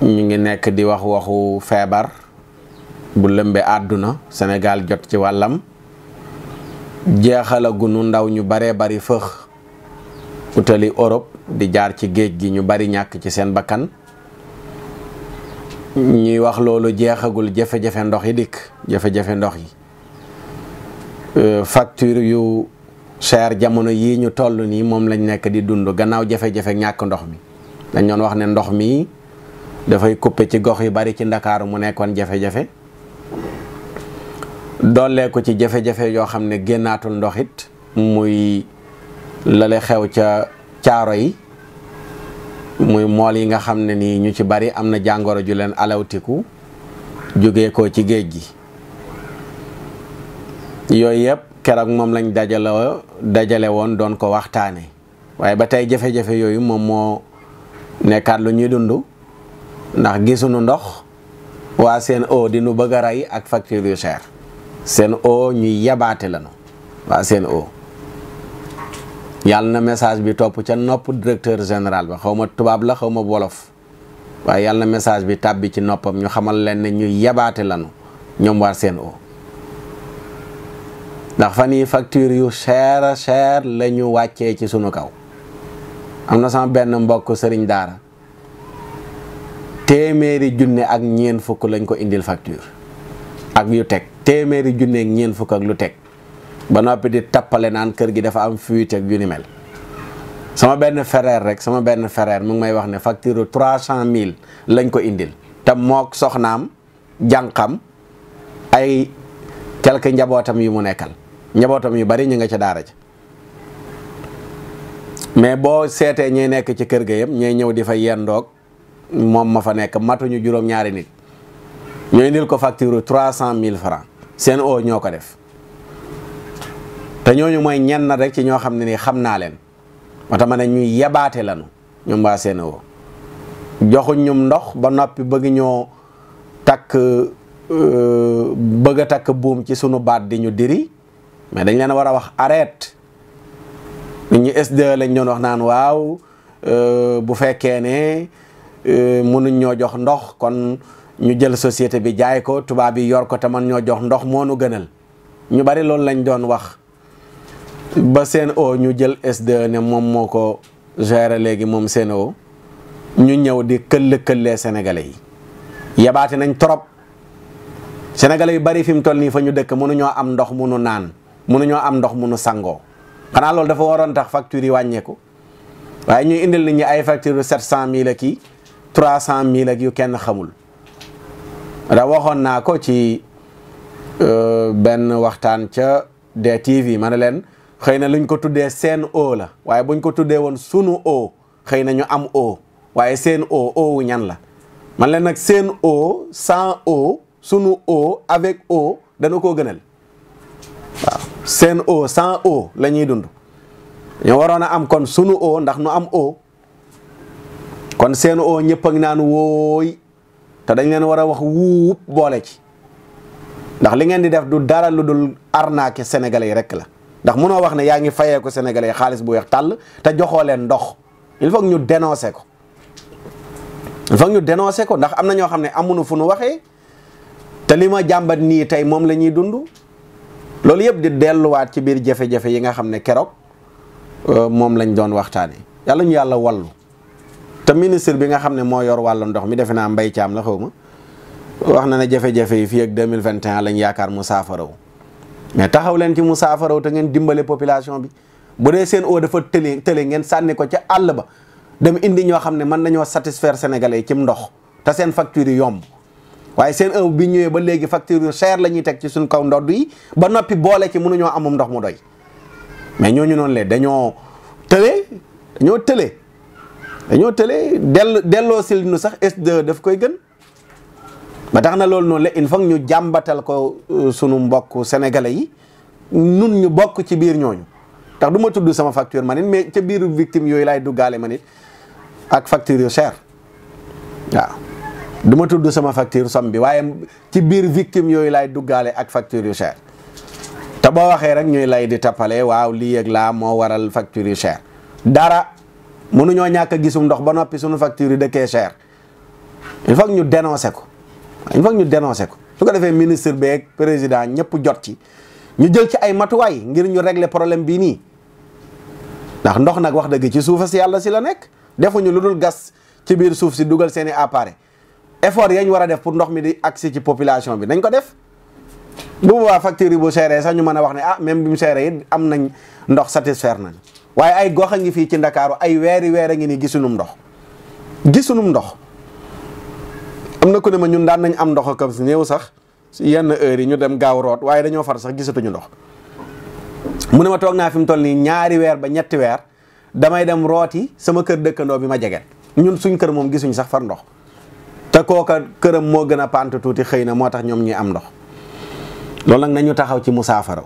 ñu ngi nekk di wax waxu feebar bu lëmbe àdduna Sénégal jot ci wàllam jeexalagunu ndaw ñu baree bari fëx utali Europe di jaar ci géej gi ñu bari ñàkk ci seen bakkan ñuy wax loolu jeexagul jafe-jafe ndox yi dikk jafe-jafe ndox yi facture yu cher jamono yii ñu toll nii moom lañ nekk di dund gannaaw jafe-jafe ñàkk ndox mi dañ doon wax ne ndox mi dafay coupé ci gox yu bari ci Ndakaaru mu nekkoon jafe-jafe dollee ko ci jafe-jafe yoo xam ne génnaatul ndox it muy lale xew ca caaro yi muy mool yi nga xam ne nii ñu ci bari am na jàngoro ju leen alawtiku jóge ko ci géej gi yooyu yëpp keroog moom lañ dajale woon doon ko waxtaane waaye ba tey jafe-jafe yooyu moom moo nekkaat lu ñuy dund ndax gisuñu ndox waa Sen'Eau di nu bëgg a rey ak facture yu cher Sen'Eau ñuy yabaate lañu waa Sen'Eau yàlla na message bi topp ca nopp directeur général ba xaw ma tubaab la xaw ma wolof waaye yàlla na message bi tàbbi ci noppam ñu xamal leen ne ñuy yabaate lañu ñoom waa Sen'Eau ndax fan yi facture yu cher la ñu wàccee ci sunu kaw am na sama benn mbokk sëriñ daara téeméeri junne ak ñeen fukk lañ ko indil facture ak yu teg téeméeri junne ak ñeen fukk ak lu teg ba noppi di tappale naan kër gi dafa am fuite ak yu ni mel sama benn frère mu ngi may wax ne facture 300 000 lañ ko indil te mook soxnaam jànqam ay quelque njabootam yu mu nekkal njabootam yu bari ñu nga ca daara ja mais boo seetee ñuy nekk ci kër ga yëpp ñooy ñëw di fa yendoog moom ma fa nekk matuñu juróom-ñaari nit ñoo indil ko facture 300 000 francs Sen'Eau ñoo ko def te ñooñu mooy ñenn rek ci ñoo xam ne ni xam naa leen moo tax ma ne ñuy yebaate lanu ñoom waa Sen'Eau joxuñ ñum ndox ba noppi bëgg ñoo takk bëgg a takk buum ci sunu baat di ñu diri mais dañ leen war a wax arrête nit ñi SDE lañ doon wax naan waaw bu fekkee ne mënuñ ñoo jox ndox kon ñu jël société bi jaay ko tubaab yi yor ko te man ñoo jox ndox moo nu gënal ñu bari loolu lañ doon wax ba Sen'Eau ñu jël SDE ne moom moo ko gérer léegi moom Sen'Eau ñu ñëw di këll-këllee sénégalais yi yabaate nañ trop sénégalais yu bari fi mu toll nii fa ñu dëkk mënuñoo am ndox munu naan mënuñoo am ndox munu sangoo xanaa loolu dafa waroon tax facture yi wàññeeku waaye ñuy indil nit ñi ay facture 700 000 ak i 300 000 ak yu kenn xamul da waxoon naa ko ci benn waxtaan ca DTV ma ne leen xëy na luñ ko tuddee Sen'Eau la waaye buñ ko tuddee woon sunu eau xëy na ñu am eau waaye Sen'Eau eau wu ñan la man leen nag Sen'Eau sans eau sunu eau avec eau dana koo gënal waaw Sen'Eau sans eau la ñuy dund ñoo waroon a am kon sunu eau ndax nu am eau kon Sen'Eau ñëpp ak naan wooy te dañ leen war a wax wuup boole ci ndax li ngeen di def du dara lu dul arnaque sénégalais yi rek la ndax munoo wax ne yaa ngi fayee ko sénégalais yi xaalis bu weex tàll te joxoo leen ndox il faut que ñu dénoncer ko ndax am na ñoo xam ne amuñu fu nu waxee te li ma jàmbat nii tey moom la ñuy dund loolu yëpp di delluwaat ci biir jafe-jafe yi nga xam ne keroog moom lañ doon waxtaanee yàlla ñu yàlla wallu te ministre bi nga xam ne moo yor wàllu ndox mi defe naa Mbaye Thiam la xaw ma wax na ne jafe-jafe yi fii ak 2021 lañ yaakaar mu saafaraw mais taxaw leen ci mu saafaraw te ngeen dimbale population bi bu dee Sen'Eau dafa tële ngeen sànni ko ca àll ba dem indi ñoo xam ne mën nañoo satisfaire sénégalais yi cim ndox te seen facture yi yomb waaye Sen'Eau bi ñëwee ba léegi facture yu cher la ñuy teg ci suñ kaw ndodd yi ba noppi boole ci mënuñoo amum ndox mu doy mais ñooñu noonu le dañoo tële delloo sil nu sax SDE daf koy gën ba tax na loolu noonu la il faut ñu jàmbatal ko sunu mbokk sénégalais yi nun ñu bokk ci biir ñooñu tax du ma tudd sama facture man it mais ca biir victime yooyu laay duggaale man it ak facture yu cher waaw du ma tudd sama facture somme bi waaye ci biir victime yooyu laay duggaale ak facture yu cher te boo waxee rek ñuy lay di tappale waaw lii ak laa moo waral facture yu cher dara mënuñoo ñàkk a gisum ndox ba noppi suñu facture yi dëkkee cher il faut que ñu dénoncer ko il faut que ñu dénoncer ko su ko defee ministre beeg président ñëpp jot ci ñu jël ci ay matuwaay ngir ñu régler problème bii nii ndax ndox nag wax dëgg ci suufa si yàlla si la nekk defuñu lu dul gas ci biir suuf si dugal seeni appareil effort yañ war a def pour ndox mi di agsi ci population bi nañ ko def bu boobaa facture yi bu seeree sax ñu mën a wax ne ah même bi mu seeree it am nañ ndox satisfaire nañ waaye ay gox a ngi fii ci Ndakaaru ay weer a ngi nii gisunum ndox am na ku ne ma ñun daan nañ am ndox comme si néew sax si yenn heures yi ñu dem gaaw root waaye dañoo far sax gisatuñu ndox mu ne ma toog naa fi mu toll nii 2 weer ba 3 weer damay dem rooti sama kër dëkkandoo bi ma jegeen ñun suñ kër moom gisuñ sax far ndox te kooka këram moo gën a pant tuuti xëy na moo tax ñoom ñuy am ndox loolu nag nañu taxaw ci musaafaraw